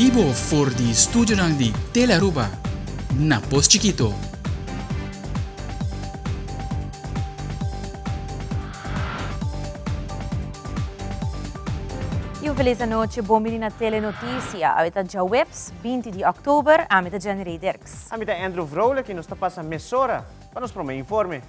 bibo for di studionan di Telearuba na Pos Chikito. Y un feliz anochi, bon bini na Telenoticia. Awe ta djaweps, 20 di oktober. Ami ta Jenny Ray Dirks. Ami ta Andrew Vrolijk y nos ta pasa mesora pa nos prome informe.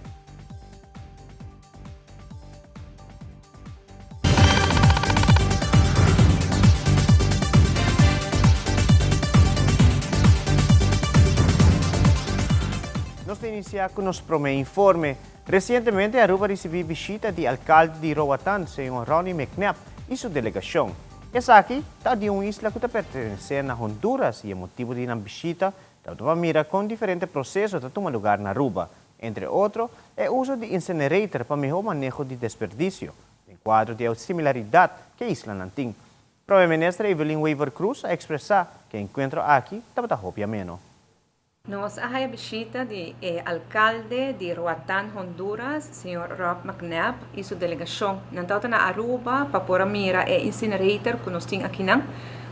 Nos ta inicia cu nos prome informe. Recientemente Aruba a ricibi bishita di alcalde di Roatan, señor Ronnie McNabb y su delegacion. Esaki ta di un isla cu ta pertenece na Honduras y e motibo di nan bishita tabata pa mira con diferente proceso ta tuma lugar na Aruba. Entre otro, e uso di incinerator pa mihó maneho di desperdicio, den cuadro di e similaridad cu e islanan tin. Prome Minister Evelyn Wever-Croes a expresa cu e encuentro aki tabata hopi ameno. Nos a haya bishita di e alcalde di Roatán, Honduras, señor Rob McNabb y su delegacion. Nan tabata na Aruba pa por a mira e incinerator cu nos tin akinan,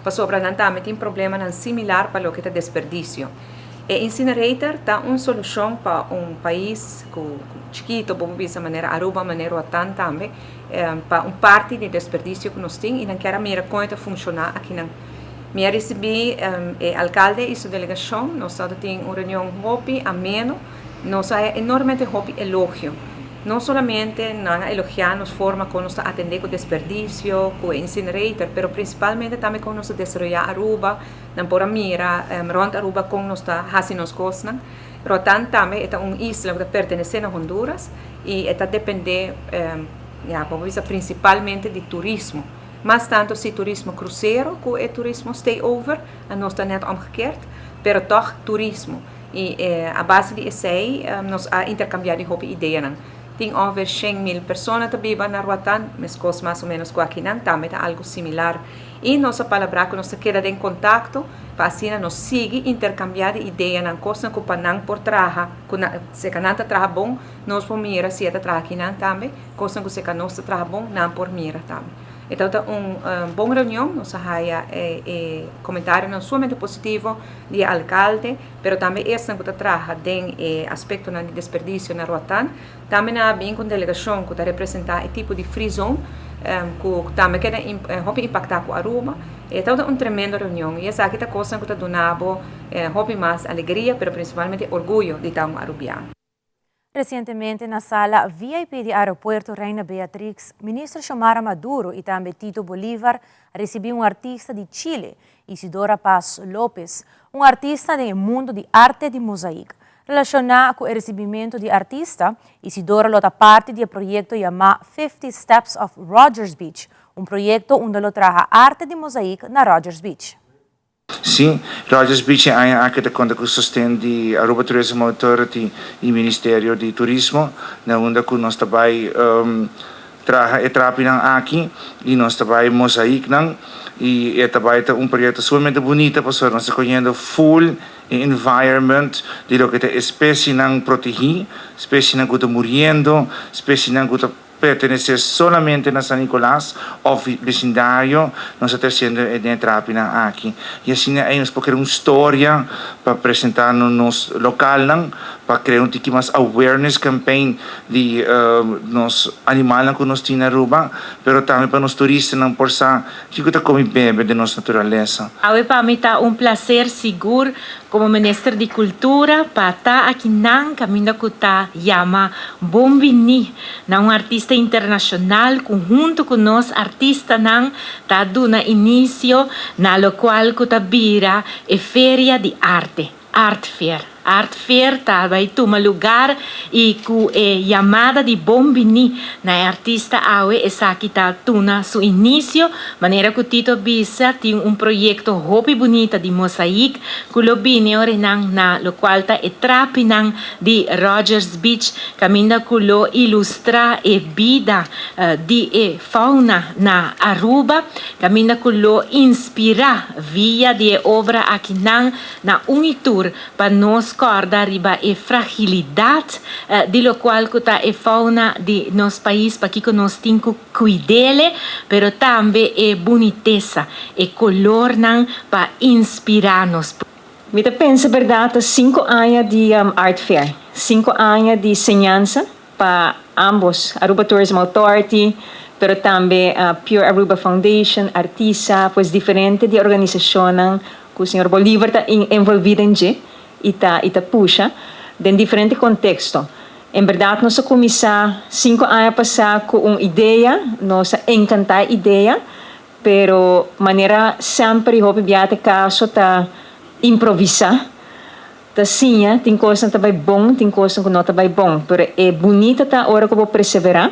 pasobra nan tambe tin problemanan similar pa loke ta desperdicio. E incinerator ta un solucion pa un pais cu chikito, bo por bisa manera Aruba, manera Roatán tambe, pa un parti di desperdicio cu nos tin y nan kier a mira con e ta funciona akinan. Mi a ricibi e alcalde y su delegacion, nos tabata tin un reunion hopi ameno, nos a haya enormemente hopi elogio. No solamente nan a elogia nos forma con nos ta atende cu desperdicio, cu e incinerator, pero principalmente tambe con nos ta desaroya Aruba, Nan por a mira rond Aruba con nos ta haci nos cosnan. Roatán tambe e ta un isla cu ta pertenece na Honduras y e ta depende, ya, bo por bisa principalmente di turismo. Mas tanto si turismo crucero cu e turismo stay over, nos ta net omgekeerd, pero toch turismo. Y a base di esey nos a intercambia di hopi ideanan. Tin ongeveer 100,000 persona ta biba na Roatán, mescos mas o menos cu akinan, tambe ta algo similar. I nos a palabrá ku nos ta keda den kontakto pa asina nos sigui interkambiá di ideanan, kosnan ku pa nan por traha, ku nan, seka nan ta traha bon, nos por mira si e ta traha akinan tambe, kosnan ku seka nos ta traha bon, nan por mira tambe. E tabata un bon reunion, nos a haya e komentarionan sumamente positivo di e alkalde, pero tambe esnan ku ta traha den e aspektonan di desperdisio na Roatán. Tambe nan a bin ku un delegashon ku ta representá e tipo di free zone ku tambe keda hopi impaktá ku Aruba. E tabata un tremendo reunion i esaki ta kosnan ku ta duna bo hopi mas alegria pero prinsipalmente orguyo di ta un arubiano. Resientemente na sala VIP di Aeropuerto Reina Beatrix, Minister Xiomara Maduro i tambe Tito Bolivar a risibí un artista di Chile, Isidora Paz Lopez, un artista den e mundo di arte di mozaik. Relashoná ku e risibimentu di artista, Isidora lo ta parti di e proyekto yamá Fifty Steps of Rogers Beach, un proyekto unda lo traha arte di mozaik na Rogers Beach. Sí, Rogers Beach e aña aki ta konta ku sosten di Aruba Tourism Authority i Ministerio di Turismo, na unda ku nos ta bai traha e trapinan aki i nos ta bai mozaiknan i e ta bai ta un proyekto sumamente bunita pasobra nos ta kohiendo full e environment di loke ta especienan protegi, especienan cu ta muriendo, especienan cu ta pertenece solamente na San Nicolas of vecindario, nos ta treciendo e den e trapinan aki. Y asina ey nos por crea un storia pa presenta na nos localnan, pa crea un tiki mas awareness campaign di nos animalnan cu nos tin na Aruba, pero tambe pa nos turistanan por sa Kiko ta komi bebe den nos naturalesa? Awe pa mi ta un placer sigur como Minister di Cultura pa ta aki nan caminda cu ta yama bon bini na un artista internacional cu hunto cu nos artistanan ta duna inicio na locual cu ta bira e Feria di Arte. Art Fair. Art Fair ta bai tuma lugar y cu e yamada di bon bini na e artista awe esaki ta tuna su inicio. Manera cu Tito a bisa tin un proyecto hopi bunita di mosaik cu lo bini orenan na locual ta e trapinan di Rogers Beach caminda cu lo ilustra e bida di e fauna na Aruba caminda cu lo inspira via di e obra akinan Na un i tur pa nos kòrda riba e fragilidat di lokual ku ta e fauna di nos pais, pakiko nos tin ku kuid'ele, pero tambe e bunitesa, e kolornan pa inspirá nos. Mi ta pensa berdad ta cinco aña di Art Fair, cinco aña di señansa pa ambos, Aruba Tourism Authority, pero tambe Pure Aruba Foundation, Artisa, pues diferente di organisacionnan cu señor Bolivar ta envolvi den dje y ta y ta pusha den diferente contexto. En berdad nos a cuminsa cinco aña pasa cu un idea, nos a encanta e idea, Pero manera semper y hopi bia te caso ta improvisa, ta siña, tin cosnan ta bay bon, tin cosnan cu no ta bay bon, pero e bunita ta ora cu bo persevera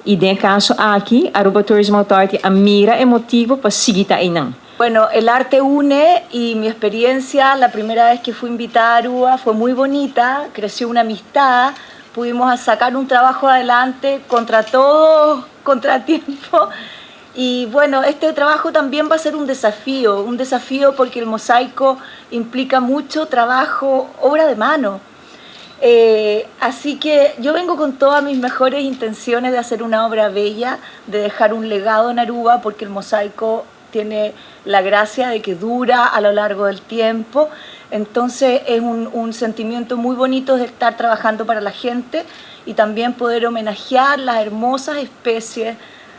y den e caso aki Aruba Tourism Authority a mira e motibo pa sigui ta eynan. Bueno, el arte une y mi experiencia la primera vez que fui invitada a Aruba fue muy bonita, creció una amistad, pudimos sacar un trabajo adelante contra todo contratiempo Y bueno, este trabajo también va a ser un desafío, un desafío porque el mosaico implica mucho trabajo, obra de mano. Eh, así que yo vengo con todas mis mejores intenciones de hacer una obra bella, de dejar un legado en Aruba, porque el mosaico tiene la gracia de que dura a lo largo del tiempo. Entonces es un, un sentimiento muy bonito de estar trabajando para la gente y también poder homenajear las hermosas especies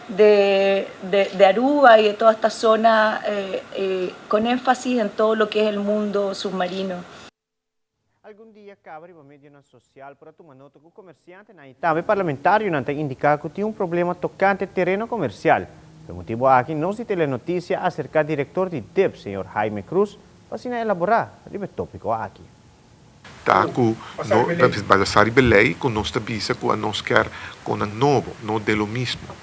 de, de, Aruba y de toda esta zona eh, eh, con énfasis en todo lo que es el mundo submarino. Algun dia caba riba medionan social por a tuma nota cu comerciantenan y tambe parlamentarionan ta indica cu tin un problema tocante tereno comercial. P'e motibo aki nos di Telenoticia a acerca director di dip, señor Jaime Cruz, pa asina elabora riba e topico aki. Ta cu no basa riba e ley cu nos ta bisa cu anos kier conan nobo, no de lo mismo.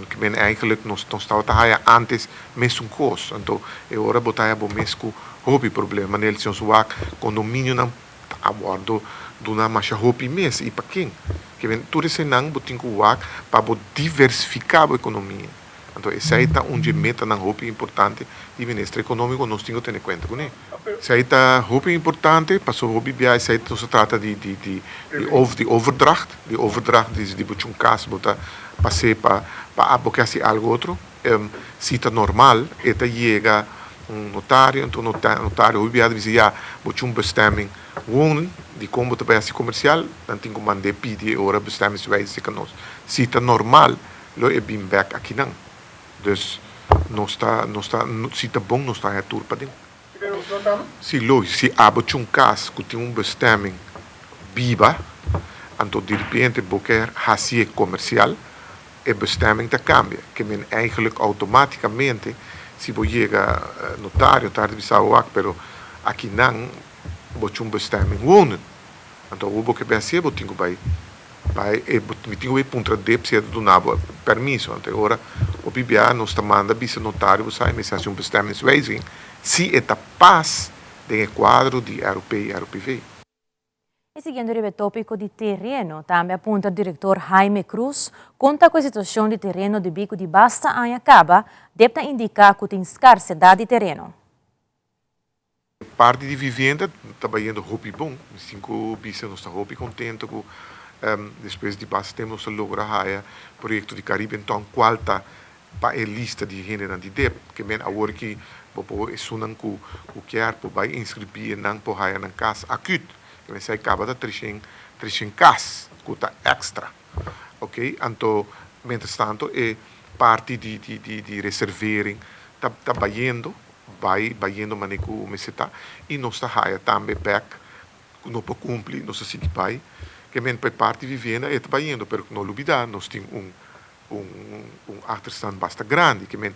Ke men eigenlijk nos nos tabata haya antes mesun cos. Anto e ora bo ta haya bo mes cu hopi problema. Manera si nos wak condominionan ta a wordo duna masha hopi mes y pa ken? Ke men tur eseinan bo tin cu wak pa bo diversifica bo economia. Anto esei ta un dje metanan hopi importante di Minister Economico nos tin cu tene cuenta cune. Esei ta hopi importante pasobra hopi bia esei nos ta trata di di di di over di overdracht, di overdracht di di bo chun cas bo ta pas'é pa pa bo ke hasi algo otro. Si ta normal e ta yega un notario anto notario hopi bia ta bisa ya bo chun bestemming wonen dikon bo ta bai hasi comercial nan tin cu mand'é pidi e ora bestemmingswijze ka nos. Si ta normal lo e bin bek akinan. Dus nos ta nos ta si ta bon nos ta haña tur paden. Si lo si abo chun kas ku tin un bestemming biba anto diripiente bo ke hasié komersial e bestemming ta kambia ke men eigenlijk outomatikamente si bo yega notario ta hardi bisa wak pero akinan bo chun bestemming wonen anto awor bo ke bai hasié bo tin ku bai Bai e mi tin ku bai puntra dep si e ta duna bo permiso. Anto e ora hopi bia nos ta manda bisa notario bo sa e mester hasi un bestemmingswijziging si e ta pas den e kuadro di ROP i ROPV. E siguiendo riba e tópiko di tereno, tambe a puntra direktor Jaime Cruz kon ta ku e situashon di tereno debí ku di basta aña kaba dep ta indiká ku tin skarsedat di tereno. Parti di vivienda ta bayendo hopi bon. Mi sin cu bisa nos ta hopi contento cu despues di basta tempo nos ta logra haya proyecto di Caribbean Town cual ta pa e lista di hendenan di dep. Ke men awor ki bo por esunnan cu cu kier por bay inscribi e nan por haya nan cas acut. Ke men esey caba ta treshen treshen cas cu ta extra. Ok anto mientras tanto e parti di di di di reservering ta ta bayendo. Bai bayendo mane ku mester ta i nos ta haya tambe bek ku no por kumpli, nos ta sigui bai. Ke men pa e parti vivienda e ta bayendo pero no lubida nos tin un un un achterstand basta grandi ke men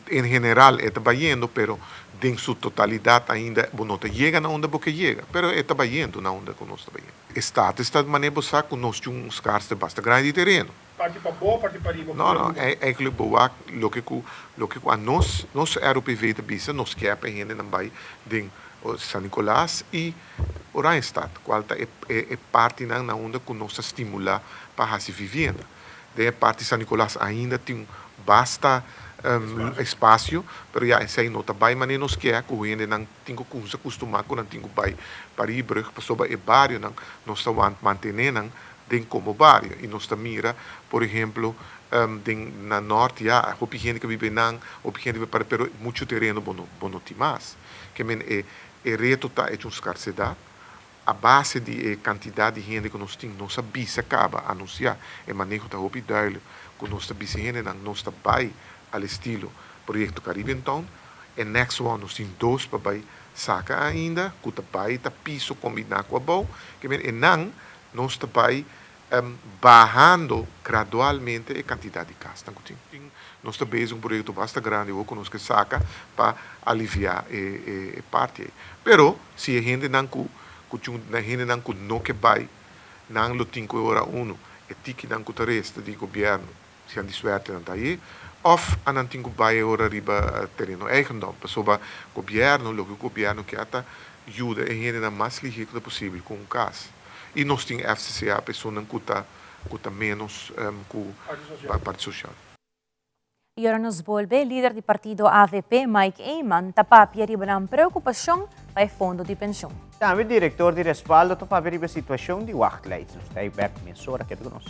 en general e ta bayendo pero den su totalidat ainda bo no ta yega na unda bo ke yega pero e ta bayendo na unda ku nos ta bayendo. E status ta mane bo sa ku nos tin un skarste basta grandi di tereno. Parti pa bo, parti pa riba. No, no, eigenlijk bo wak loke ku loke ku a nos nos ROPV ta bisa nos kier pa e hendenan bai den San Nicolas i Oranjestad kual ta e e partinan na unda ku nos ta stimula pa hasi vivienda. Den e parti San Nicolas ainda tin basta. Espasio, pero ya esei no ta bai manera nos ke ku hendenan tin ku kumsa kustumá ku nan tin ku bai Paribrug pasobra e barionan nos ta want mantené nan den komo bario i nos ta mira por ehemplo den na nort ya hopi hende ke biba einan hopi hende biba pero muchu tereno bo no bo no tin mas ke men e e reto ta echo un skarsedat a base di e kantidat di hende ku nos tin nos a bisa kaba anunsiá e maneho ta hopi duidelijk ku nos ta bisa e hendenan nos ta bai al estilo Proyecto Caribbean Town e next one nos tin dos pa bai saka ainda ku ta bai ta piso kombiná ku abou ke men e nan nos ta bai bahando gradualmente e kantidat di kasnan ku tin. Nos ta bezig un proyekto basta grandi awor ku nos ke saka pa aliviá e e parti ei. Pero si e hendenan ku ku tin hendenan ku no ke bai nan lo tin ku e ora unu e tikinan ku ta resta di gobièrnu si nan di suerte nan ta aye òf a nan tin ku bai e ora riba tereno eigendom pasobra gobièrnu loke gobièrnu ke a ta yuda e hendenan mas lihé ku ta posibel ku un kas. I nos tin FCCA pa esunnan ku ta ku ta ménos ku parti sosial. I ora nos bolbe, lider di partido avp, Mike Eman, ta papia riba nan preokupashon pa e fondo di penshun. Tambe direktor di Respaldo ta papia riba e situashon di wachtlijst. Nos ta ei bèk mesora, keda ku nos.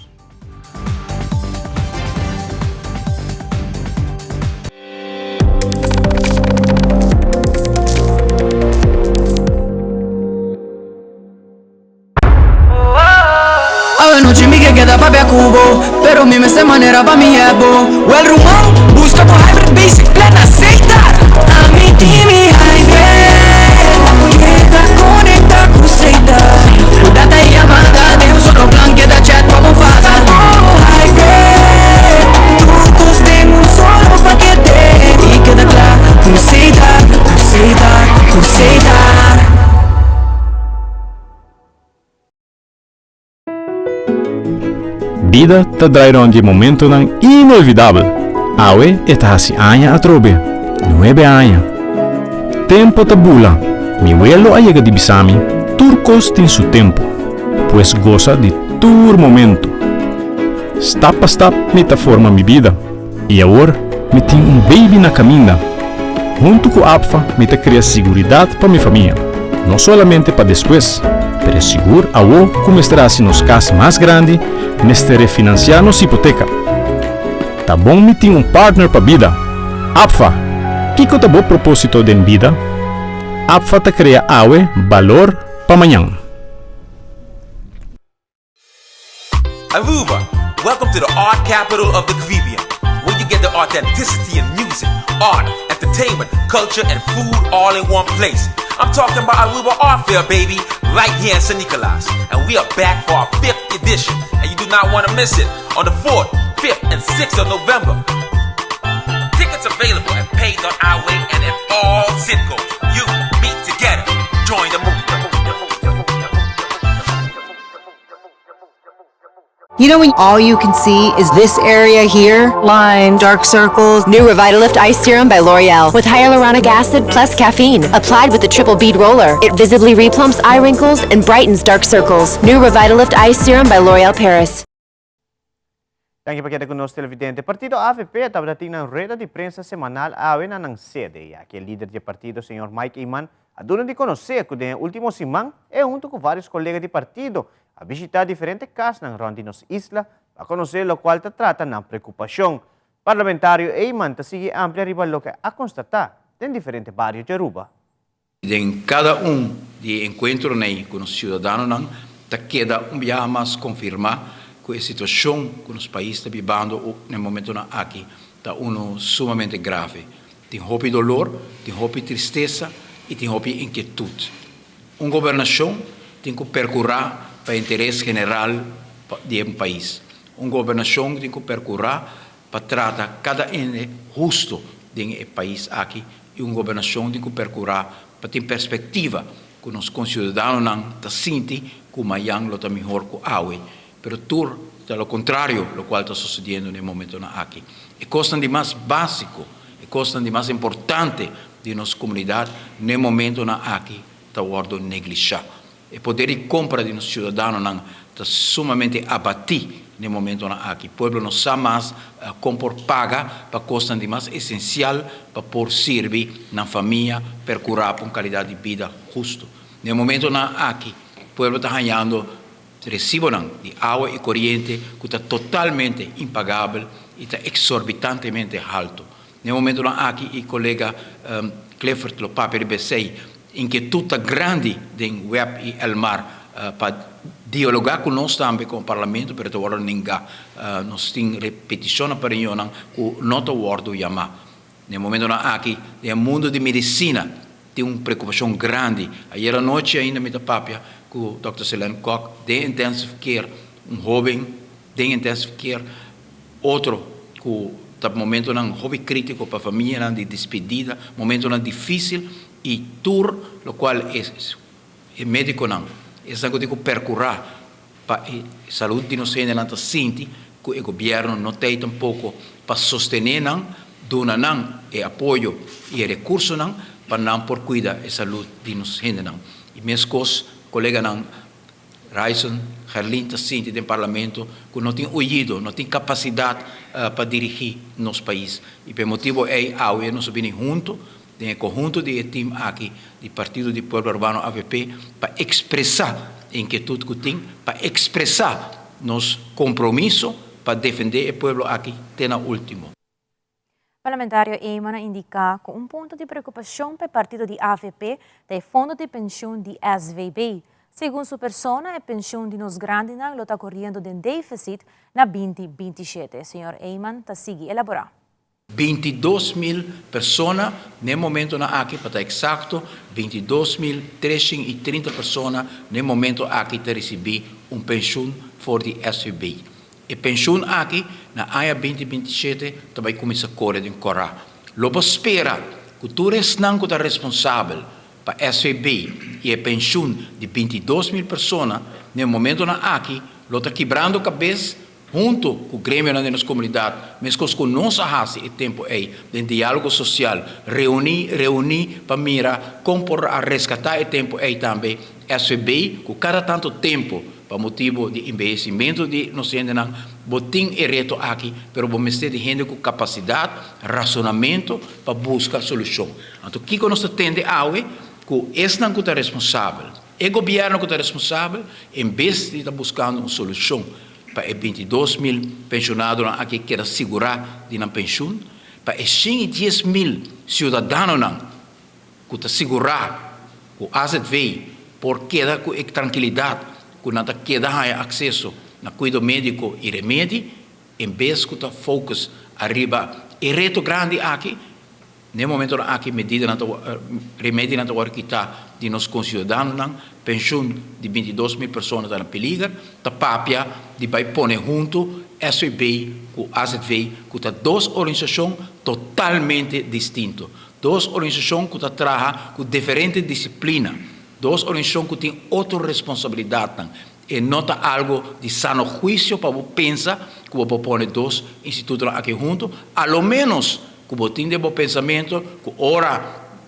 Awe nochi mi ke keda papia ku bo Pero mi mester manera pa mi hebo Wel ruman, buska bo hybrid basic plan na Setar Ami tin mi hybrid Keda konekta ku Setar Ku data i yamada den un solo plan Keda chat pa bo fada Bo hybrid Tur kos den un solo pakete I keda kla ku Setar, ku Setar, ku Setar. Bida ta drai rond di e momentonan inolvidabel. Awe e ta hasi aña atrobe, nuebe aña. Tempo ta bula. Mi welo a yega di bisa mi, tur kos tin su tempo. Pues gosa di tur momento. Stap pa stap mi ta forma mi bida. I awor mi tin un baby na kaminda. Huntu ku APFA mi ta krea siguridat pa mi famia, no solamente pa despues, pero sigur awo ku mester hasi nos kas mas grandi, mester refinansiá nos hipoteka. Ta bon mi tin un partner pa bida. APFA! Kiko ta bo propósito den bida? APFA ta krea awe balor pa mañan. Aruba, welcome to the art capital of the Caribbean, where you get the authenticity in music, art, entertainment, culture, and food all in one place. I'm talking about Aruba Art Fair, baby, right here in San Nicolas. And we are back for our fifth edition, and you do not want to miss it on the 4th, 5th, and 6th of November. Tickets available at pay.iway and at all zip codes. You, me, together. Join the movement. You know when all you can see is this area here? Lines, dark circles. New Revitalift Ice Serum by L'Oreal with hyaluronic acid plus caffeine. Applied with the triple bead roller. It visibly replumps eye wrinkles and brightens dark circles. New Revitalift Ice Serum by L'Oreal Paris. Danki pa keda ku nos televidente. Partido avp tabata tin nan rueda di prensa semanal awe na nan sede. I aki e lider di e partido, señor Mike Eman, a duna di konosé ku den e último siman e huntu ku vários kolega di partido a bishitá diferente kasnan rònt di nos isla pa konosé lokual ta trata nan preokupashon. Parlamentario Eman ta sigui amplia riba loke a konstatá den diferente bario di Aruba. Den kada un di e enkuentronan ei ku nos siudadanonan ta keda un biaha mas konfirmá ku e situashon ku nos pais ta bibando na e momentonan aki ta unu sumamente grave. Tin hopi dolor, tin hopi tristesa i tin hopi inkietut. Un gobernashon tin ku perkurá pa e interes general di e pais. Un gobernashon tin ku perkurá pa trata kada hende husto den e pais aki i un gobernashon tin ku perkurá pa tin perspektiva ku nos konsiudadanonan ta sinti ku mayan lo ta mihor ku awe. Pero tur ta lo kontrario lokual ta sosediendo na e momentonan aki. E kosnan di mas básiko, e kosnan di mas importante di nos komunidat na e momentonan aki ta wòrdu neglishá. E poder di kompra di nos siudadanonan ta sumamente abatí. Na e momentonan aki pueblo no sa mas kon por paga pa kosnan di mas esensial pa por sirbi nan famia, perkurá pa un kalidat di bida hustu. Na e momentonan aki pueblo ta hañando resibonan di awa i koriente ku ta totalmente impagabel i ta eksorbitantemente haltu. Na e momentonan aki i kolega Clifford lo papia riba esei, inkietut ta grandi den web i Elmar pa dialoga ku nos tambe komo parlamento pero ta wòrdu nengá. Nos tin petishonnan pa reunionnan ku no ta wòrdu yamá. Na e momentonan aki den e mundu di medisina tin un preokupashon grandi. Ayer anochi ainda mi ta papia ku dòkter Selene Kok den intensive care, un hóben den intensive care. Otro ku ta momentonan hopi krítiko pa famianan di despedida, momentonan difísil i tur lokual e e médikonan, esnan ku tin ku perkurá pa e salud di nos hendenan ta sinti ku e gobièrnu no ta ei tampoko pa sostené nan, duna nan e apoyo i e rekursonan pa nan por kuida e salud di nos hendenan. I meskos koleganan Ryson Gerlin ta sinti den Parlamento ku no tin oido, no tin kapasidat pa dirigí nos pais. I pa e motibu ei awe nos a bini huntu den e konhunto di e tim aki di Partido di Pueblo Arubano avp pa ekspresá e inkietut ku tin, pa ekspresá nos kompromiso pa defendé e pueblo aki te na último. Parlamentario Eman a indica cu un punto di preocupacion pa e partido di avp ta e fondo di pensioen di SVB. Segun su persona e pensioen di nos grandinan lo ta coriendo den deficit na binti 27. Señor Eman ta sigui elabora. 22 mil persona na e momentonan aki, pa ta eksakto, 22.330 persona na e momento aki ta risibí un penshun for di SVB. E penshun aki na aña 2027 ta bai kuminsá kore den kòrá. Lo bo spera ku tur esnan ku ta responsabel pa SVB i e penshun di 22 mil persona na e momentonan aki lo ta kibrando kabes huntu ku gremionan den nos komunidat, meskos ku nos a hasi e tempu ei den diálogo sosial, reuní, reuní pa mira kon por a reskatá e tempu ei tambe SVB ku kada tantu tempu pa motibu di embehesimentu di nos hendenan, bo tin e reto aki, pero bo mester di hende ku kapasidat, rasonamentu pa buska solushon. Anto kiko nos ta tende awe? Ku esnan ku ta responsabel, e gobièrnu ku ta responsabel, en bes di ta buskando un solushon pa e 22 mil penshonadonan aki keda sigurá di nan penshun, pa e 110 mil siudadanonan ku ta sigurá ku AZV por keda ku e trankilidat ku nan ta keda haña akseso na kuido médiko i remedi, en bes ku ta focus ariba e reto grandi aki, na e momentonan aki medidanan ta remedinan ta wòrdu kitá di nos konsiudadanonan, penshun di 22 mil persona ta na peliger, ta papia di bai pone huntu SVB ku AZV ku ta dos organisashon totalmente distinto. Dos organisashon ku ta traha ku diferente disiplina, dos organisashon ku tin otro responsabilidatnan. E no ta algu di sano huisio pa bo pensa ku bo por pone dos institutonan aki huntu, a lo ménos ku bo tin den bo pensamentu ku ora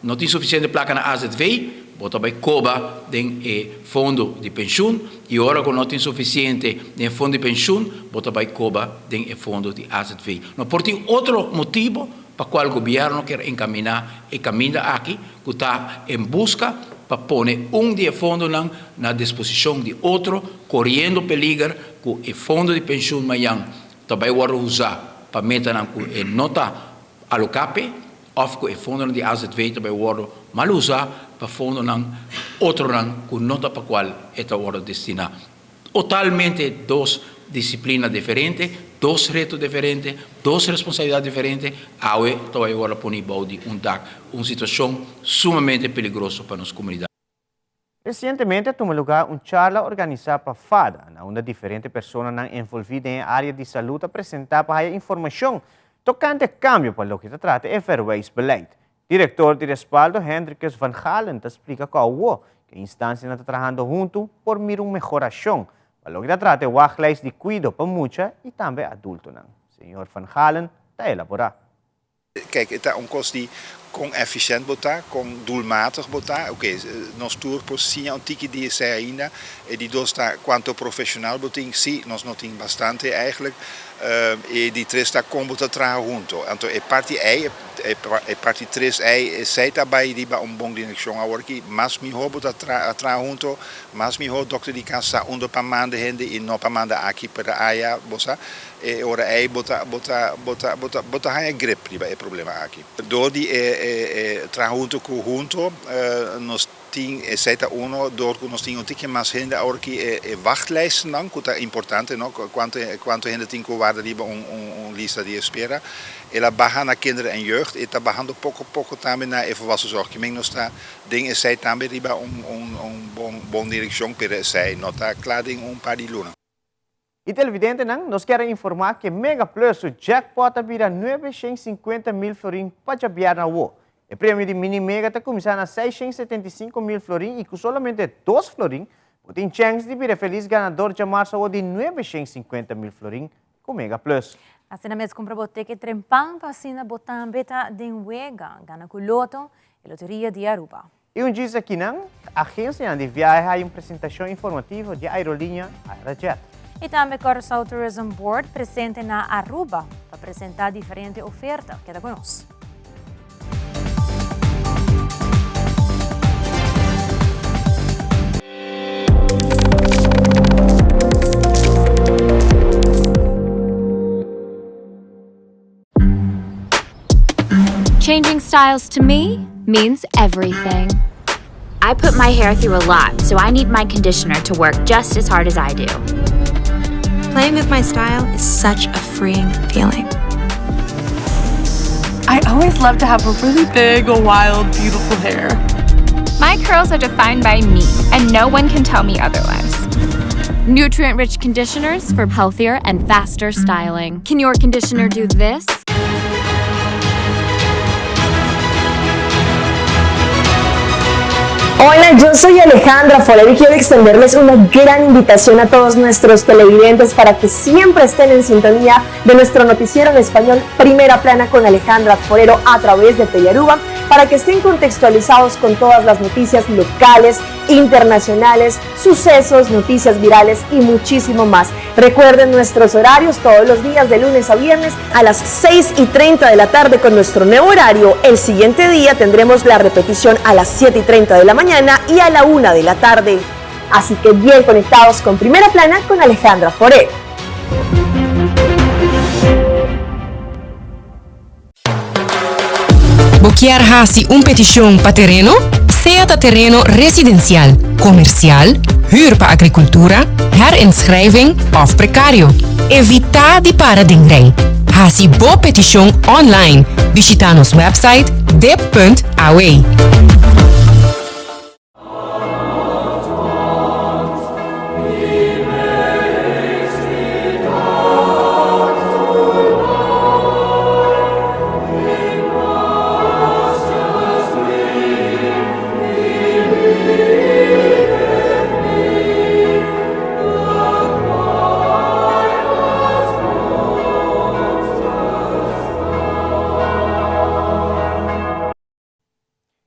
no tin sufisiente plaka na AZV, bo ta bai koba den e fondo di penshun i ora ku no tin sufisiente den e fondo di penshun, bo ta bai koba den e fondo di AZV. No por tin otro motibu pa kual gobièrnu kier enkaminá e kaminda aki ku ta en buska pa pone un di e fondonan na disposishon di otro, koriendo peliger ku e fondo di penshun mañan ta bai wòrdu usá pa metanan ku e no ta aloká p'e òf ku e fondonan di AZV ta bai wòrdu mal usá pa fondonan otronan ku no ta pa kual e ta wòrdu destiná. Totalmente dos disiplina diferente, dos reto diferente, dos responsabilidat diferente, awe ta bai wòrdu poni bou di un dak, un situashon sumamente peligroso pa nos komunidat. Resientemente a tuma lugá un charla organisá pa FADA, na unda diferente personanan envolví den e área di salú ta presentá pa haya informashon tokante kambio pa loke ta trata e verwijsbeleid. Direktor di Respaldo Hendrikus van Galen ta splika ku awo ku e instansianan ta trahando huntu por mira un mehorashon pa loke ta trata e wachtlijst di kuido pa mucha i tambe adultonan. Señor van Galen ta elaborá. Kijk, e ta un kos di. Kon efficiënt bo ta, kon doelmatig bo ta, oké, nos tur por siña un tiki di esei ainda. E di dos ta kuantu profeshonal bo tin, sí, nos no tin bastante eigenlijk. E di tres ta kon bo ta traha hunto. Anto e parti ei, e parti tres ei, esei ta bai riba un bon direkshon awor aki. Mas mihó bo ta traha hunto, mas mihó dòkter di kas sa unda pa manda hende i no pa manda aki pero aya, bo sa. E ora ei bo ta bo ta bo ta bo ta bo ta haña grip riba e problema aki. Dor di e e traha hunto ku hunto nos tin esei ta uno dor ku nos tin un tiki mas hende awor ki e e wachtlijstnan ku ta importante no kuantu kuantu hende tin ku warda riba un un lista di espera. El a baha na kinderen en jeugd e ta bahando poko poko tambe na e volwassenzorg. Kimen nos ta den esei tambe riba un un un bon bon direkshon pero esei no ta kla den un par di luna. Y televidentenan, nos kier a informa cu Mega Plus su jackpot a bira 950 mil florin pa djabièrnè awo. E premio di Mini Mega ta cuminsa na 675 mil florin y cu solamente dos florin bo tin chens di bira e feliz ganador djamarzo awo di 950 mil florin cu Mega Plus. Asina mes cumpra bo ticket trempan pa asina bo tambe ta den wega. Gana cu Lotto, e loteria di Aruba. I un djis akinan, agensianan di viahe haña un presentashon informativo di aerolínea Aerojet. I tambe Curaçao Tourism Board presente na Aruba pa presentá diferente oferta. Keda ku nos. Changing styles to me means everything. I put my hair through a lot, so I need my conditioner to work just as hard as I do. Playing with my style is such a freeing feeling. I always love to have a really big, wild, beautiful hair. My curls are defined by me, and no one can tell me otherwise. Nutrient rich conditioners for healthier and faster styling. Can your conditioner do this? Hola, yo soy Alejandra Foler y quiero extenderles una gran invitación a todos nuestros televidentes para que siempre estén en sintonía de nuestro noticiero en español Primera Plana con Alejandra Forero a través de Telearuba para que estén contextualizados con todas las noticias locales, internacionales, sucesos, noticias virales y muchísimo más. Recuerden nuestros horarios todos los días de lunes a viernes a las 6 y 30 de la tarde con nuestro nuevo horario. El siguiente día tendremos la repetición a las 7 y 30 de la mañana y a la 1 de la tarde. Así que bien conectados con Primera Plana con Alejandra Forero. Bo kier hasi un petishon pa tereno? Sea ta tereno residensial, komersial, hür pa agrikultura, herinschrijving òf prekario. Evitá di para den rei. Hasi bo petishon online. Bishitá nos wèpsait dip.aw.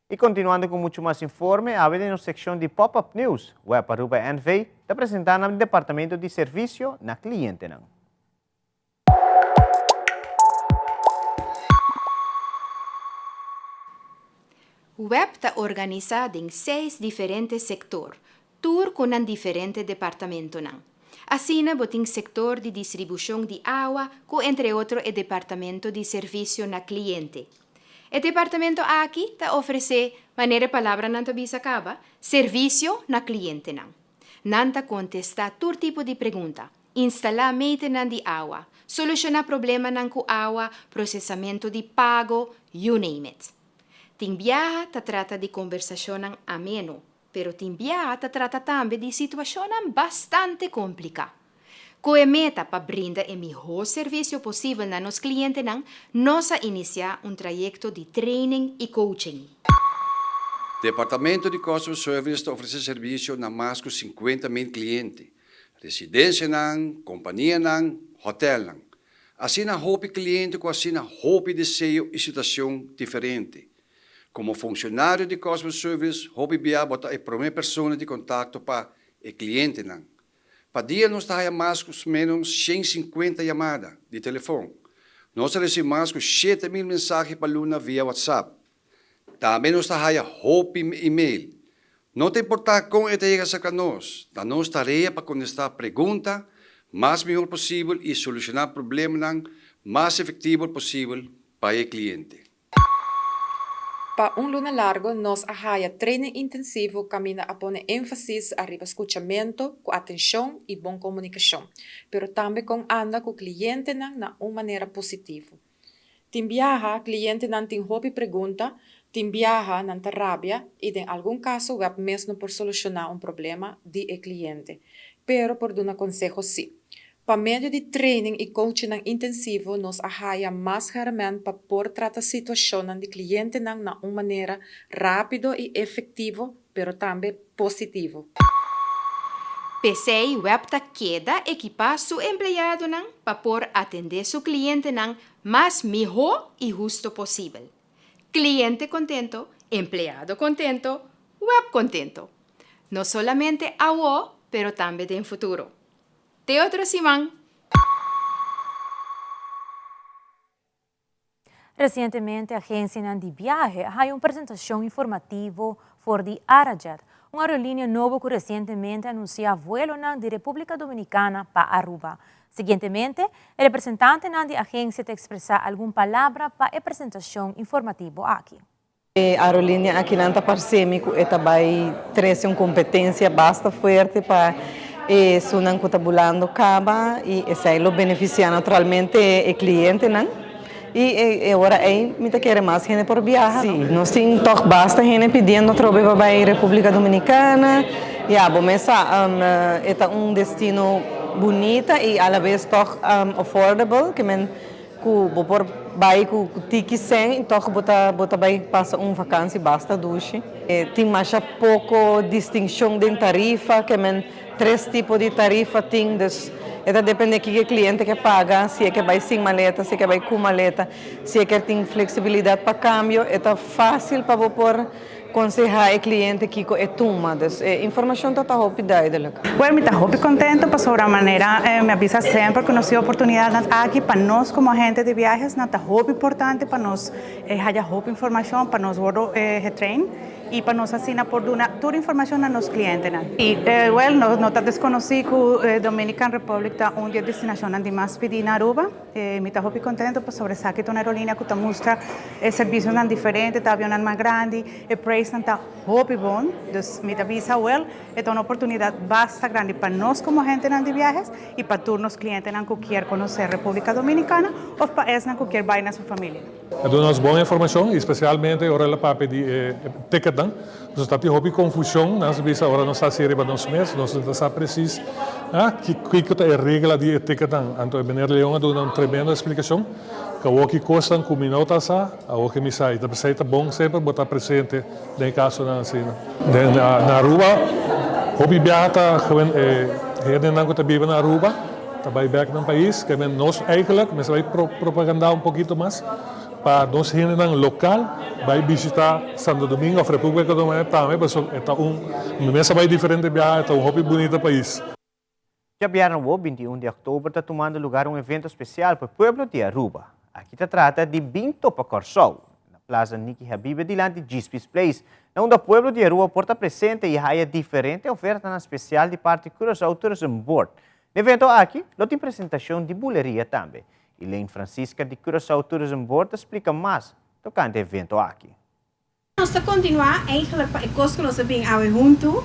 Y continuando cu mucho mas informe, awe den nos seccion di Pop-Up News, Web Aruba NV ta presenta nan departamento di servicio na clientenan. Web ta organisá den seis diferente sektor, tur ku nan diferente departamentonan. Asina bo tin sektor di distribushon di awa ku entre otro e departamento di servisio na kliente. E departamento aki ta ofresé, manera e palabranan ta bisa kaba, servisio na klientenan. Nan ta kontestá tur tipo di pregunta, instalá meternan di awa, solushoná problemanan ku awa, prosesamentu di pago, you name it. Tin biaha ta trata di kombersashonnan ameno, Pero tin biaha ta trata tambe di situashonnan bastante kompliká. Ku e meta pa brinda e mihó servisio posibel na nos klientenan, nos a inisiá un trayekto di training i coaching. Departamento di Customer Service ta ofresé servisio na mas ku sinkuenta mil kliente, residensianan, kompanianan, hotèlnan. Asina hopi kliente ku asina hopi deseo i situashon diferente. Komo funshonario di Customer Service hopi bia bo ta e promé persona di kontakto pa e klientenan. Pa dia nos ta haya mas ku ménos 150 yamada di telefon. Nos ta risibí mas ku 7000 mensahe pa luna via WhatsApp. Tambe nos ta haya hopi email. No ta importá kon e ta yega serka nos, ta nos tarea pa kontestá pregunta mas mihor posibel i solushoná problemanan mas efektivo posibel pa e kliente. Pa un luna largo nos a haya training intensivo caminda a pone enfasis ariba scuchamento cu atencion y bon comunicacion, pero tambe con anda cu clientenan na un manera positivo. Tin biaha clientenan tin hopi pregunta, tin biaha nan ta rabia y den algun caso web mes no por soluciona un problema di e cliente, pero por duna conseho si. Pa medio di training y coachingnan intensivo nos a haya mas herment pa por trata situacionnan di clientenan na un manera rapido y efectivo pero tambe positivo. P'esei web ta keda ekipá su empleadonan pa por atendé su klientenan mas mihó i husto posibel. Kliente kontento, empleado kontento, web kontento. No solamente awó pero tambe den futuro. Te otro siman! Resientemente agencianan di biahe a haya un presentacion informativo for di Arajet, un aerolinea nobo cu resientemente a anuncia vuelonan di Republica Dominicana pa Aruba. Siguientemente, e representantenan di agencia ta expresa algun palabra pa e presentacion informativo aki. E aerolinea akinan ta parse mi ku e ta bai trese un kompetensia basta fuerte pa esunnan ku ta bulando kaba i esei lo benefisiá naturalmente e klientenan i e ora ei mi ta kere mas hende por biaha. Sí, nos tin tòg basta hende pidiendo atrobe pa bai Repúblika Dominikana. Ya, bo mes sa e ta un destino bunita i alabes tòg affordable, ke men Ku bo por bai ku tiki sèn i tòg bo ta bo ta bai pasa un vakansi basta dushi. Tin masha poko distinshon den tarifa, ke men tres tipo di tarifa tin, dus e ta depende kiko e kliente ke paga, si e ke bai sin maleta, si e ke bai ku maleta, si e ke tin fleksibilidat pa kambio, e ta fásil pa bo por Konsehá e kliente kiko e tuma. Dus e informashon ta ta hopi duidelik. Bueno, mi ta hopi contento pasobra manera mi a bisa semper cu nos tin oportunidadnan aki pa nos como agente di viajes nan ta hopi importante pa nos haya hopi informacion pa nos wordo getrain y pa nos asina por duna tur informacion na nos clientenan. Y well no ta desconoci cu Dominican Republic ta un di e destinacionnan di mas pidi na Aruba. Mi ta hopi contento pasobra esaki ta un aerolinea cu ta mustra e servicionan diferente, ta avionnan mas grandi, e prijsnan ta hopi bon. Dus mi ta bisa wel, e ta un oportunidad basta grandi pa nos como agentenan di viajes y pa tur nos clientenan cu kier conoce Republica Dominicana of pa esnan cu kier bay na su familia. A duna nos bon informacion y specialmente ora el a papia di e ticketnan. Nos ta tin hopi confusion, nan sa bisa ora nos haci riba nos mes, nos no ta sa precies kico ta e regla di e ticketnan. Anto e meneer Leon a duna un tremendo explicacion, cu awor ki cosnan cu mi no ta sa, awor ki mi sa. Y ta pesey ta bon semper bo ta presente den casonan asina. Den na Aruba hopi biaha ta gewoon e hendenan cu ta biba na Aruba ta bay bek nan pais, ke men nos eigenlijk mester bay propaganda un pokito mas. Pa nos hendenan lokal bai bishita Santo Domingo of Republica Dominicana tambe pasobra e ta un, mi mes a bai diferente biaha, e ta un hopi bunita pais. Djabièrnè awo, 21 di òktober, ta tumando lugar un evento spesial pa e pueblo di Aruba. Aki ta trata di Bin Topa Kòrsou, na Plaza Nicky Habibe dilanti Djispie's Place, na unda pueblo di Aruba por ta presente i haya diferente ofertanan spesial di parti Curaçao Tourism Board. Na evento aki lo tin presentashon di buleria tambe. Elaine Francisca di Curaçao Tourism Board ta splika mas tokante e evento aki. Nos ta kontinuá eigenlijk pa e kos ku nos a bin awe huntu,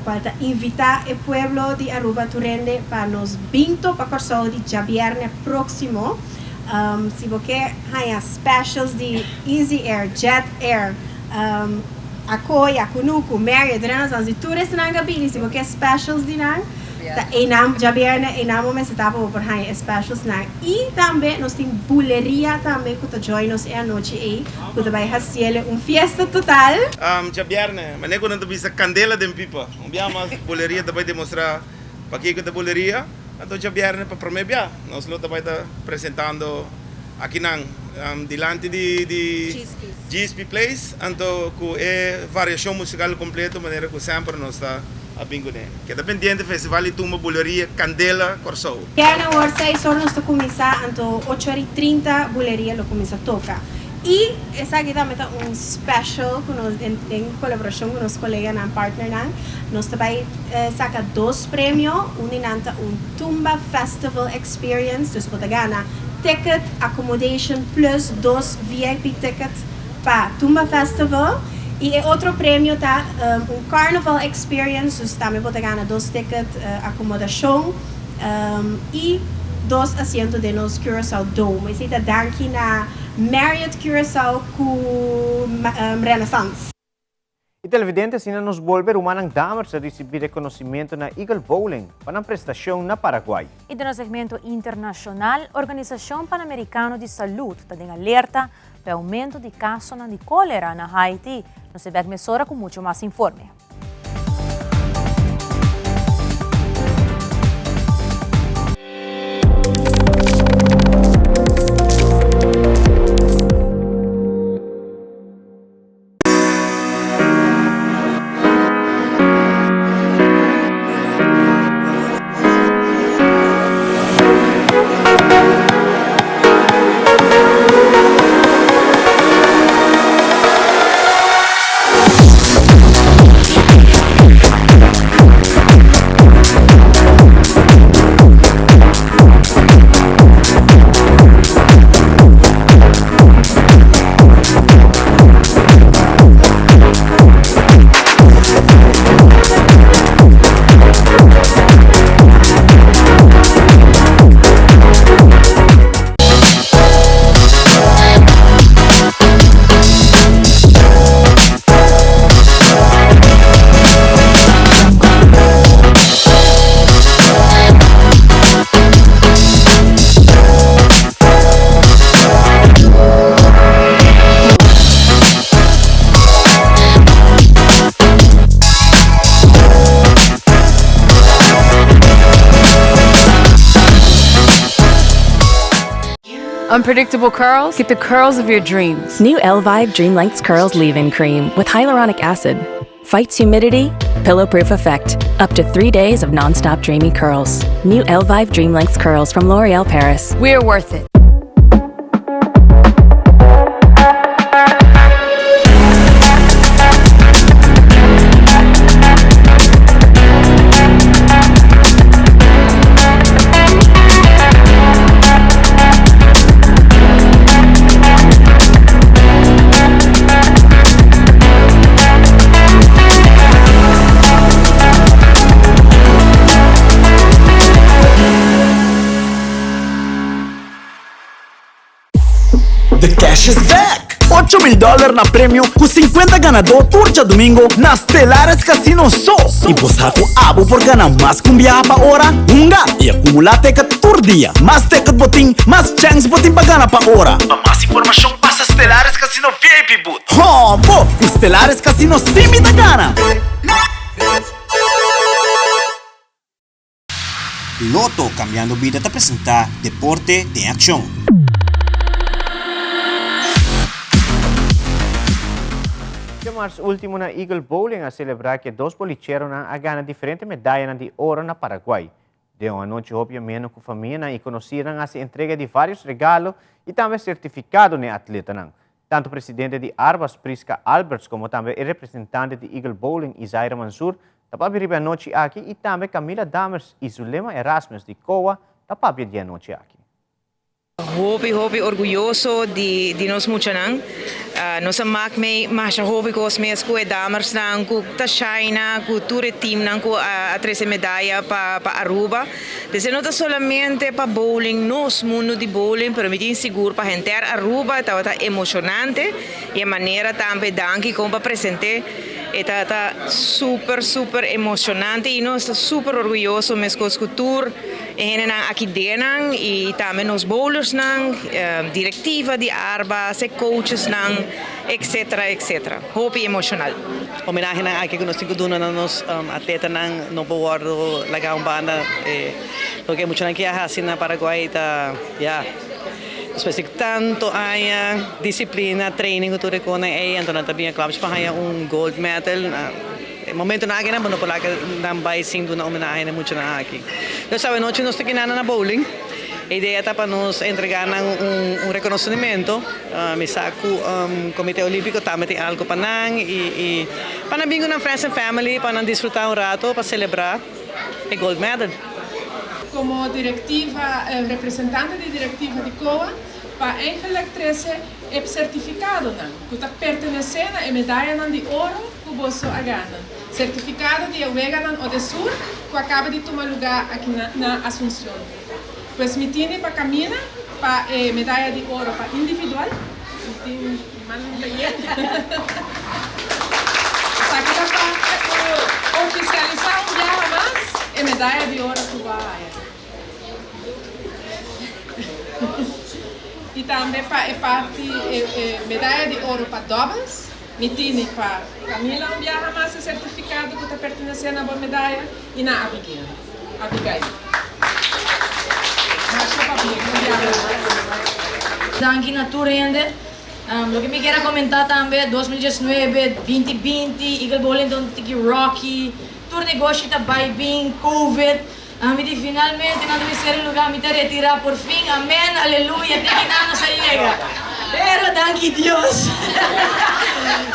kual ta invitá e pueblo di Aruba tur hende pa nos bin topa Kòrsou di djabièrnè próksimo. Si bo ke haña specials di Easy Air, Jet Air, Akoya, Kunuku, Marriott, Renaissance, di tur esnan ka bini, si bo ke specials di nan, Ta einan djabièrnè einan bo mester ta pa bo por haña e specialsnan. I tambe nos tin buleria tambe ku ta join nos e anochi ei ku ta bai hasiele un fiesta total. Djabièrnè, manera ku nan ta bisa kandela den pipa. Un bia mas buleria ta bai demostrá pakiko ta buleria. Anto djabièrnè pa promé bia nos lo ta bai ta presentando akinan. dilanti di di Gispi Place anto ku e variashon musikal kompleto manera ku semper nos ta a bin kuné. Keda pendiente Festival di Tumba Buleria Kandela Kòrsou. Kèn awor seis or nos ta kuminsá anto ocho or i trinta Buleria lo kuminsá toka. I esaki tambe ta un special ku nos den kolaborashon ku nos koleganan partnernan nos ta bai saka dos premio un di nan ta un Tumba Festival Experience dus bo ta gana ticket, accommodation plus dos VIP ticket pa Tumba Festival y e otro premio ta un Carnival Experience dus tambe bo ta gana dos ticket, acomodacion y dos asiento den nos Curaçao Dome. Esey ta danki na Marriott Curaçao cu Renaissance. E televidente asina nos bolbe rumannan Dammers a ricibi reconocimento na Eagle Bowling pa nan prestacion na Paraguay. Y den nos segmento internacional, Organisacion Panamericano di Salud ta den alerta pa e aumento di casonan di cholera na Haiti. Nos ta bek mesora cu mucho mas informe. Unpredictable curls? Get the curls of your dreams. New Elvive Dream Lengths Curls Leave In Cream with hyaluronic acid. Fights humidity, pillow proof effect. Up to three days of nonstop dreamy curls. New Elvive Dream Lengths Curls from L'Oreal Paris. We're worth it. The cash is back! 8000 dollar na premio cu 50 ganador tur djadomingo na Stellares Casino so! Y bo sa cu abo por gana mas cu un biaha pa ora? Hunga y acumula ticket tur dia! Mas ticket bo tin, mas chance bo tin pa gana pa ora! Pa mas informacion pasa Stellares Casino VIP Booth. Hombo! Cu Stellares Casino si mi ta gana! Lotto Cambiando Bida ta presenta Deporte den Accion. Djamars ultimo na Eagle Bowling a celebra cu e dos bolicheronan a gana diferente medayanan di oro na Paraguay. Den un anochi hopi ameno cu famianan y conocirnan a haci entrega di varios regalo y tambe certificado n'e atletanan. Tanto presidente di Arbas, Prisca Alberts, como tambe e representante di Eagle Bowling, Izaira Mansur, ta papia riba e anochi aki y tambe Camila Dammers y Zulema Erasmus di COA ta papia di e anochi aki. Hopi hopi orguyoso di di nos muchanan. Nos a mak mei masha hopi kos mes ku e damersnan, ku Tashaina, ku tur e teamnan ku a trese medaya pa pa Aruba. P'esei no ta solamente pa bowling, nos mundu di bowling, pero mi tin sigur pa henter Aruba e tabata emocionante y e manera tambe danki con pa presente e tabata super super emocionante y nos ta super orguyoso mescos cu tur e hendenan aki denan y tambe nos bowlersnan, directiva di Arba, e coachesnan etcetera etcetera. Hopi emocional. Homenahenan aki ku nos tin ku duna na nos atletanan no por wòrdu laga un banda. Loke e muchanan ke a hasi na Paraguay ta ya. Despues di tanto aña disciplina, training cu tur e conan ey, anto nan ta bin a clubs pa haya un gold medal. E momentonan aki nan bo no por laga nan bay sin duna homenahe na e muchanan aki. Entonces awe nochi nos ta kina nan na bowling. E idea ta pa nos entrega nan un reconocimento. Mi sa cu Comite Olimpico tambe tin algo pa nan y pa nan bin cu nan friends and family pa nan disfruta un rato pa celebra e gold medal. Como directiva, representante di directiva di COA, pa eigenlijk trece e certificadonan cu ta pertenece na e medayanan di oro cu boso a gana. Certificado di e Weganan Odesur cu a caba di tuma luga aki na Asuncion. Pues mi tini pa camina pa e medaya di oro pa individual. Mi tin mi man ta yen. Esaki ta pa oficialisa un biaha mas e medaya di oro cu bo a haya. Y tambe pa e parti e medaya di oro pa doubles. Mi tini pa Camila un biaha mas e certificado cu ta pertenece na bo medaya y na Abigail. Abigail. Masha pabien un biaha mas. Danki na tur hende. Loke mi kier a comenta tambe, 2019, 2020, Eagle Bowling ta un tiki rocky, tur negoshi ta bay bin, covid, mi di finalmente nan ta bin cera e lugar, mi ta retira por fin, amen, aleluya, te kinan nos a yega. Pero danki Dios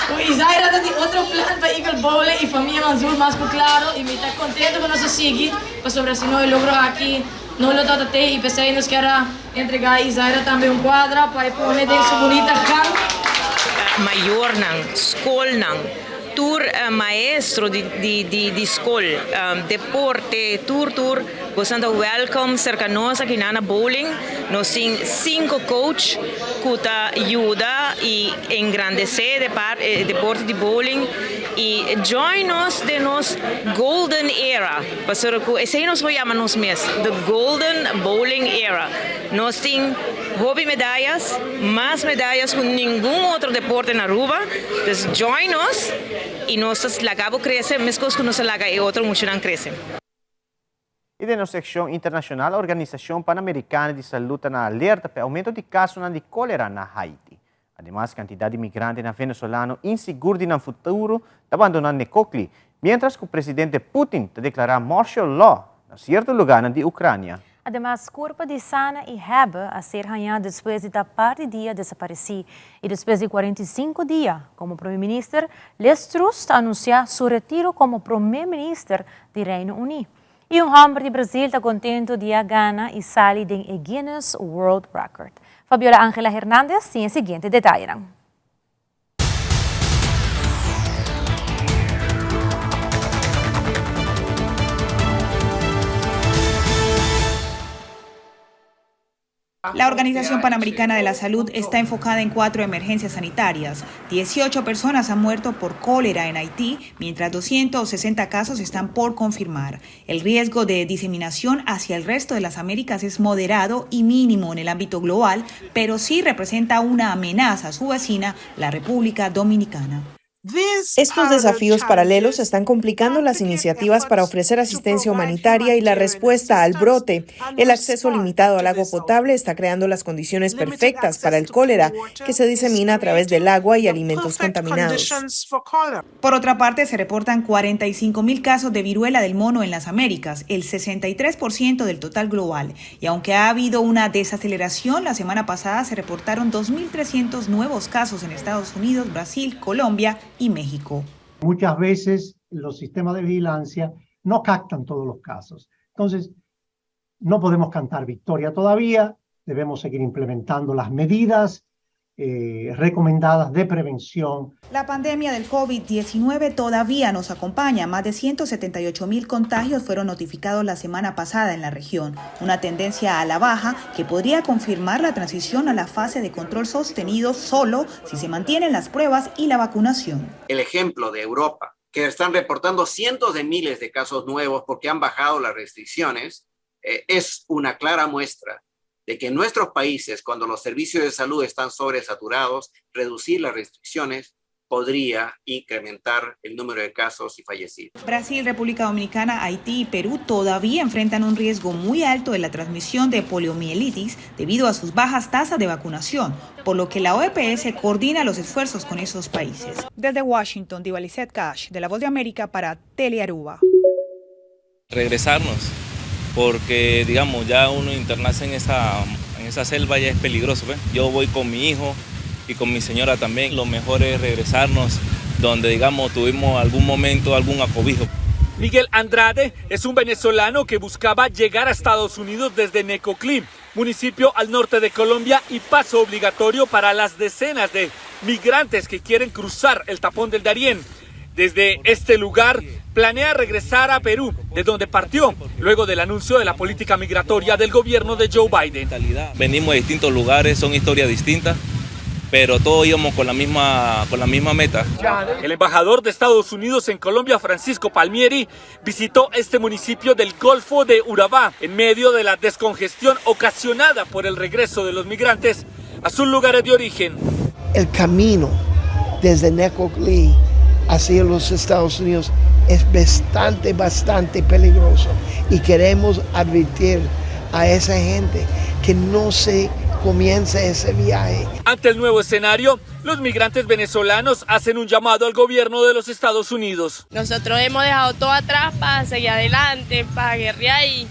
cu Izaira ta tin otro plan pa Eagle Bowling y famia Manzoor mas cu claro y mi ta contento cu nos a sigui pasobra si no e logro aki no lo tabata te y pesey nos kier a entrega Izaira tambe un cuadra pa e pone den su bunita gang. Mayornan, scolnan, tur maestro di di di scol, deporte, tur tur boso ta welcome cerca nos aki na na bowling. Nos tin cinco coach cu ta yuda y engrandece e deporte di bowling y join nos den nos golden era pasobra cu esey nos por yama nos mes the golden bowling era. Nos tin hopi medayas, mas medayas cu ningun otro deporte na Aruba. Dus join nos y nos ta laga bo crece mescos cu nos a laga e otro muchanan crece. Y den nos seccion internacional, Organisacion Panamericana di Salud ta na alerta pa e aumento di casonan di colera na Haiti. Ademas, cantidad di migrantenan venezolano insigur di nan futuro ta bandona Necoclí, mientras cu presidente Putin ta declara martial law na cierto lugarnan di Ucrania. Ademas, curpa di Sana y Hebbe a ser hañá despues di ta par di dia desaparecí y despues di 45 dia como Prome Minister, Liz Truss ta anuncia su retiro como Prome Minister di Reino Uní. Y un homber di Brasil ta contento di a gana y sali den e Guinness World Record. Fabiola Angela Hernandez tin e siguiente detayenan. La Organización Panamericana de la Salud está enfocada en cuatro emergencias sanitarias. 18 personas han muerto por cólera en Haití, mientras 260 casos están por confirmar. El riesgo de diseminación hacia el resto de las Américas es moderado y mínimo en el ámbito global, pero sí representa una amenaza a su vecina, la República Dominicana. Estos desafíos paralelos están complicando las iniciativas para ofrecer asistencia humanitaria y la respuesta al brote. El acceso limitado al agua potable está creando las condiciones perfectas para el cólera, que se disemina a través del agua y alimentos contaminados. Por otra parte, se reportan 45 mil casos de viruela del mono en las Américas, el 63% del total global. Y aunque ha habido una desaceleración, la semana pasada se reportaron 2.300 nuevos casos en Estados Unidos, Brasil, Colombia y México. Muchas veces los sistemas de vigilancia no captan todos los casos. Entonces, no podemos cantar victoria todavía, debemos seguir implementando las medidas eh, recomendadas de prevención. La pandemia del COVID-19 todavía nos acompaña. Más de 178 mil contagios fueron notificados la semana pasada en la región, una tendencia a la baja que podría confirmar la transición a la fase de control sostenido solo si se mantienen las pruebas y la vacunación. El ejemplo de Europa, que están reportando cientos de miles de casos nuevos porque han bajado las restricciones, eh, es una clara muestra de que en nuestros países, cuando los servicios de salud están sobresaturados, reducir las restricciones podría incrementar el número de casos y fallecidos. Brasil, República Dominicana, Haití y Perú todavía enfrentan un riesgo muy alto de la transmisión de poliomielitis debido a sus bajas tasas de vacunación, por lo que la OPS coordina los esfuerzos con esos países. Desde Washington, Diva Lizette Cash, de La Voz de América para Telearuba. Regresarnos, porque digamos, ya uno internarse en esa, en esa selva ya es peligroso. ¿ve? Yo voy con mi hijo y con mi señora también. Lo mejor es regresarnos donde, digamos, tuvimos algún momento, algún acobijo. Miguel Andrade es un venezolano que buscaba llegar a Estados Unidos desde Necoclí, municipio al norte de Colombia y paso obligatorio para las decenas de migrantes que quieren cruzar el tapón del Darién. Desde este lugar planea regresar a Perú, de donde partió, luego del anuncio de la política migratoria del gobierno de Joe Biden. Venimos de distintos lugares, son historias distintas, pero todos íbamos con la misma, con la misma meta. El embajador de Estados Unidos en Colombia, Francisco Palmieri, visitó este municipio del Golfo de Urabá en medio de la descongestión ocasionada por el regreso de los migrantes a sus lugares de origen. El camino desde Necoclí hacia los Estados Unidos es bastante, bastante peligroso y queremos advertir a esa gente que no se comience ese viaje. Ante el nuevo escenario, los migrantes venezolanos hacen un llamado al gobierno de los Estados Unidos. Nosotros hemos dejado todo atrás para seguir adelante, para guerrear y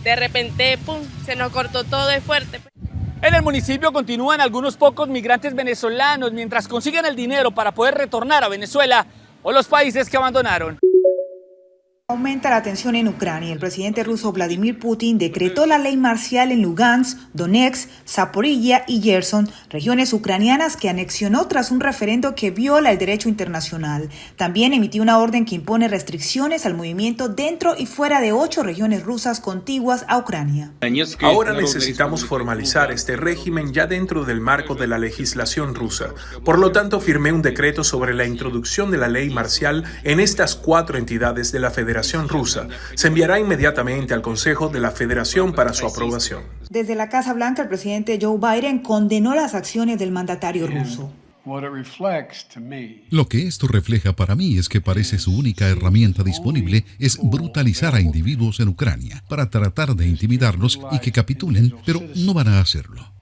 de repente, pum, se nos cortó todo de fuerte. En el municipio continúan algunos pocos migrantes venezolanos mientras consiguen el dinero para poder retornar a Venezuela o los países que abandonaron. Aumenta la tensión en Ucrania. El presidente ruso Vladimir Putin decretó la ley marcial en Lugansk, Donetsk, Zaporilla y Gerson, regiones ucranianas que anexionó tras un referendo que viola el derecho internacional. También emitió una orden que impone restricciones al movimiento dentro y fuera de ocho regiones rusas contiguas a Ucrania. Ahora necesitamos formalizar este régimen ya dentro del marco de la legislación rusa. Por lo tanto, firmé un decreto sobre la introducción de la ley marcial en estas cuatro entidades de la Federación Rusa. Se enviará inmediatamente al Consejo de la Federación para su aprobación. Desde la Casa Blanca, el presidente Joe Biden condenó las acciones del mandatario ruso. Lo que esto refleja para mí es que parece su única herramienta disponible es brutalizar a individuos en Ucrania para tratar de intimidarlos y que capitulen, pero no van a hacerlo.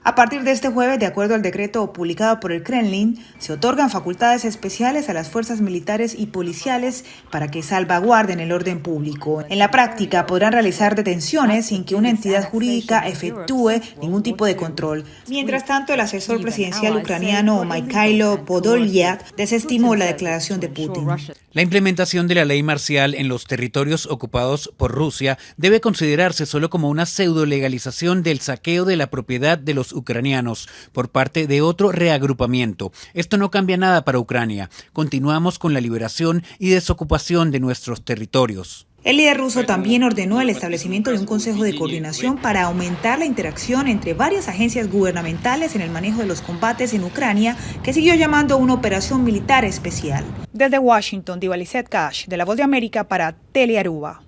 A partir de este jueves, de acuerdo al decreto publicado por el Kremlin, se otorgan facultades especiales a las fuerzas militares y policiales para que salvaguarden el orden público. En la práctica, podrán realizar detenciones sin que una entidad jurídica efectúe ningún tipo de control. Mientras tanto, el asesor presidencial ucraniano Mykhailo Podolyak desestimó la declaración de Putin. La implementación de la ley marcial en los territorios ocupados por Rusia debe considerarse solo como una pseudo-legalización del saqueo de la propiedad de los ucranianos por parte de otro reagrupamiento. Esto no cambia nada para Ucrania. Continuamos con la liberación y desocupación de nuestros territorios. El líder ruso también ordenó el establecimiento de un consejo de coordinación para aumentar la interacción entre varias agencias gubernamentales en el manejo de los combates en Ucrania, que siguió llamando una operación militar especial. Desde Washington, Diva Lizette Cash, de La Voz de América para Telearuba.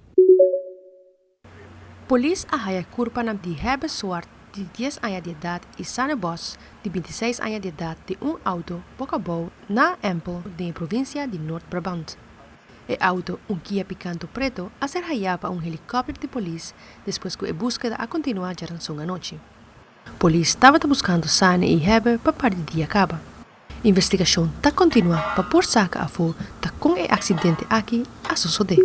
Polis a haya curpanan di Herbert Zwart di 10 aña di edad y Sanne Bos di 26 aña di edad den un auto boca abou na Empel den e provincia di Noord Brabant. E auto, un Kia Picanto preto, a ser haya pa un helicopter di polis despues cu e buskeda a continua djaranson anochi. Polis tabata buscando Sanne y Herbert pa par di dia caba. Investigacion ta continua pa por saca afo ta con e accidente aki a sosode.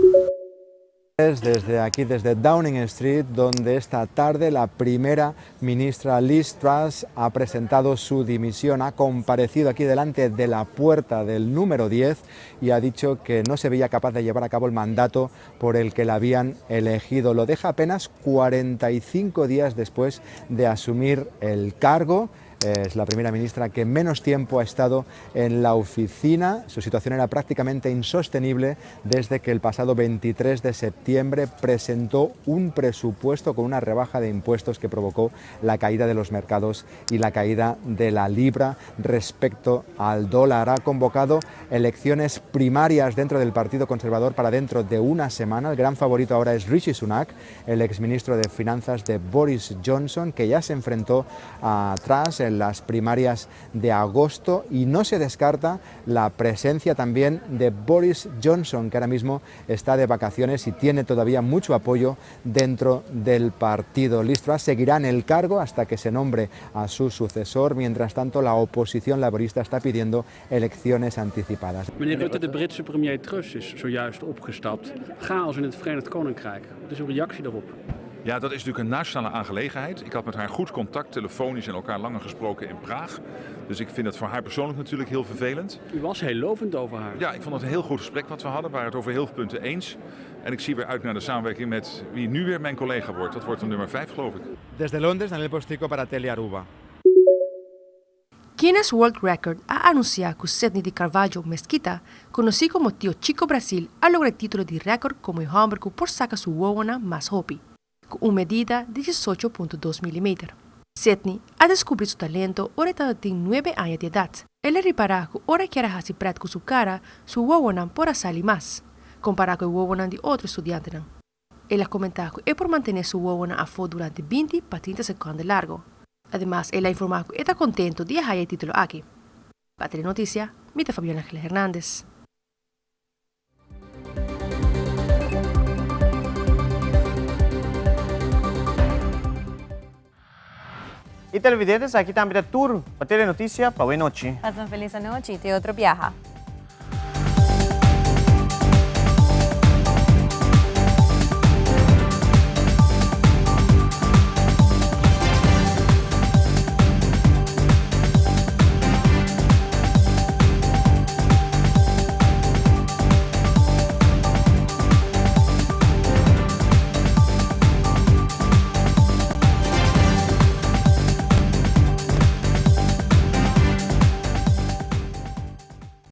Desde aquí, desde Downing Street, donde esta tarde la primera ministra Liz Truss ha presentado su dimisión, ha comparecido aquí delante de la puerta del número 10 y ha dicho que no se veía capaz de llevar a cabo el mandato por el que la habían elegido. Lo deja apenas 45 días después de asumir el cargo. Es la primera ministra que menos tiempo ha estado en la oficina. Su situación era prácticamente insostenible desde que el pasado 23 de septiembre presentó un presupuesto con una rebaja de impuestos que provocó la caída de los mercados y la caída de la libra respecto al dólar. Ha convocado elecciones primarias dentro del Partido Conservador para dentro de una semana. El gran favorito ahora es Rishi Sunak, el exministro de Finanzas de Boris Johnson, que ya se enfrentó a Truss en en las primarias de agosto y no se descarta la presencia también de Boris Johnson, que ahora mismo está de vacaciones y tiene todavía mucho apoyo dentro del partido. Liz Truss seguirá en el cargo hasta que se nombre a su sucesor. Mientras tanto, la oposición laborista está pidiendo elecciones anticipadas. Meneer Rutte, de Britse premier Truss is zojuist opgestapt. Chaos in het Verenigd Koninkrijk. Wat is uw reactie daarop? Ja, dat is natuurlijk een nationale aangelegenheid. Ik had met haar goed contact, telefonisch en elkaar langer gesproken in Praag. Dus ik vind dat voor haar persoonlijk natuurlijk heel vervelend. U was heel lovend over haar. Ja, ik vond het een heel goed gesprek wat we hadden. We waren het over heel veel punten eens. En ik zie weer uit naar de samenwerking met wie nu weer mijn collega wordt. Dat wordt de nummer 5, geloof ik. Desde Londres, Daniel Postico para Telearuba. Guinness World Record a anunsiá ku Sidney de Carvalho Mesquita, konosí komo Tio Chico Brasil, a logra e título di rèkòrt komo e hòmber ku por saka su wowonan mas hopi, ku un medida di diesocho punto dos milimeter. Sidney a deskubrí su talento ora e tabatin nuebe aña di edat. El a ripará ku ora e kier a hasi prèt ku su kara, su wowonan por a sali mas, kompará ku e wowonan di otro estudiantenan. El a komentá ku e por mantené su wowonan afó durante binti pa trinta sekònde largu. Ademas el a informá ku e ta kontentu di a haya e título aki. Pa Telenotisia, mi ta Fabiola Angela Hernandez. Y televidentes, aki tambe ta tur pa Telenotisia pa awe nochi. Pasa un feliz anochi y te otro biaha.